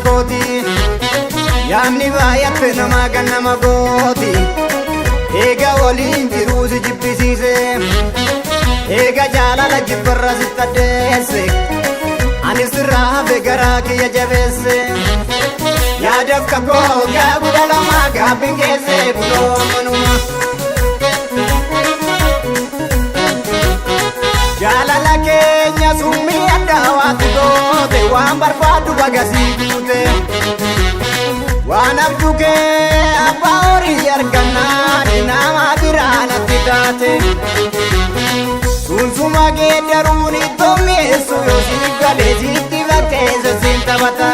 kooti. Yaadni baay'atte namaa kan nama gooti. Eega waliin jiruu si jibbisiise. Eega jaalala jibbarra sitti addeesse. Ani sirraa hafe garaa kiyya jabeesse. Yaadaf kakoo gaagura lamaa gaabbiin geesse kunoo manuma. Jaalala keenya summii adda waatti goote waan barbaaddu bagasii guute. Waan abjuu kee abbaa horii argannaan nama biraa natti taate. Sunsuma geeddaruun ittoo mi'eessu yoo siif galee sitti fakkeessa siin taphata.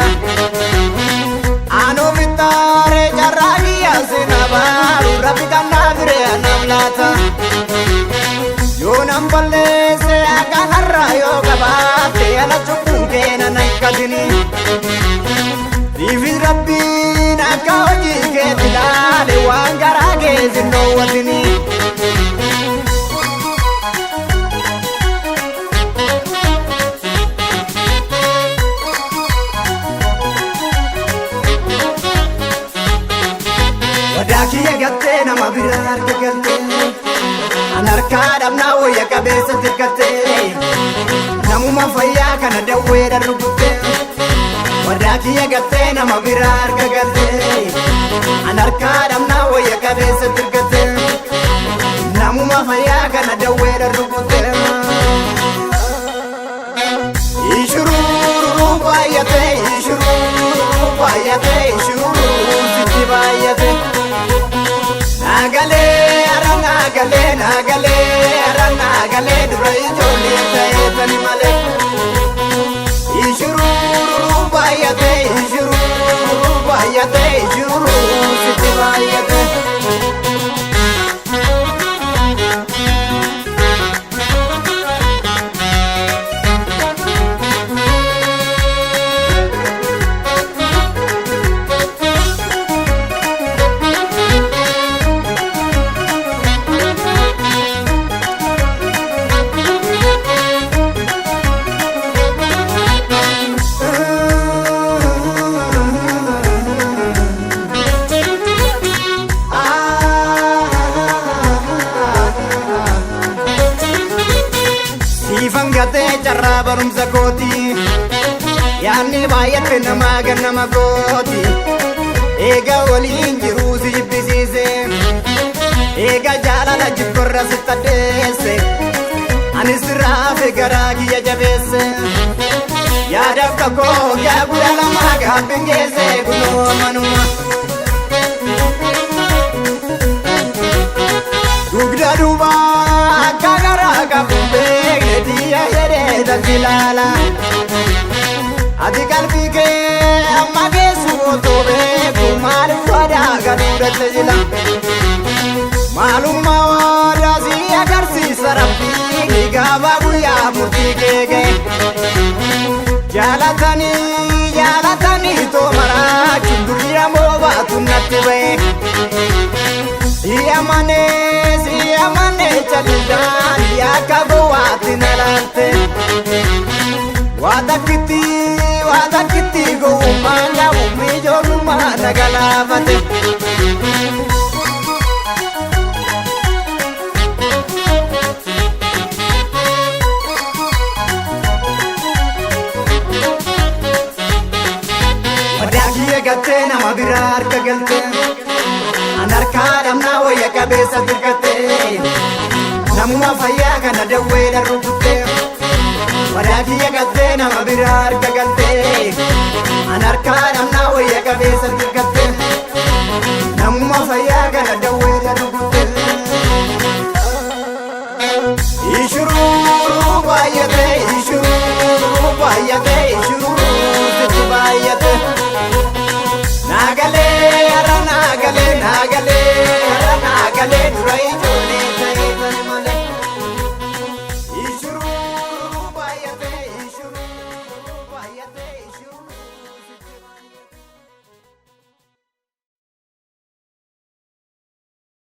Anuu fittaaree carraa kiyya sin abaaru rabbi kan naa firee anaaf laata. Yoo nan balleesse akkanarraa yoo qabaatte ala cubbuun kee nan akkatini. Siifis rabbiin akka hojii keetti ilaale waan garaa kee sin dhoowwatini. Wadaa kiyya gattee nama biraa harka galtee. An harkaa dhabnaa wayya qabeessa tirkattee. Namuma fayyaa kana dawweedhaan rukuttee. Wadaa kiyya gattee nama biraa harka galtee. An harkaa dhabnaa wayya qabeessa tirkattee. Namuma fayyaa kana dawweedhaan rukuttee. Ishurururu baay'ate, ishurururu baay'ate, ishurururu sitti baay'ate. Naagalee ara naagalee naagalee ara naagalee dura ijoollee ta'eetani malee. Ishurururu baay'ate, ishurururu baay'ate, ishurururu sitti baay'ate. Siifan gatee carraa barumsa kooti. Yaadni baay'atte namaa gannama kooti. Eega waliin jiruu si jibbisiise. Eega jaalala jibbarra sitti addeesse. Ani sirraa hafe garaa kiyya jabeesse. Yaadaf kakoo gaagura lamaa gaabbiin geesse kunoo manuma. Dugda duuba akka garaa qabu beekne xiyya jedhee tatti ilaala. Ati qalbii kee amma geessu otoo beeku maaliif waadaa galuu dhatte jila? Maalummaa waadaa si agarsiisa rabbiin gaafa guyyaa murtii kee ga'e. Jaalatanii jaalatanii too maraachuun durii ammoo baatu natti ba'e. Si amanee si amanee callisaan akka gowwaatti na laalte. Waa takkitti gowwummaan qabu ijoollummaa na galaafate. Wadaa kiyya gattee nama biraa harka galtee. An harkaa dhabnaa wayya qabeessa tirkattee. Namuma fayyaa kana dawweedhaan rukuttee. Wadaa kiyya gattee nama biraa harka galtee. An harkaa dhabnaa wayya qabeessa tirkattee. Namuma fayyaa kana dawweedhaan rukuttee. Ishurururu baay'ate, ishurururu baay'ate, ishurururu.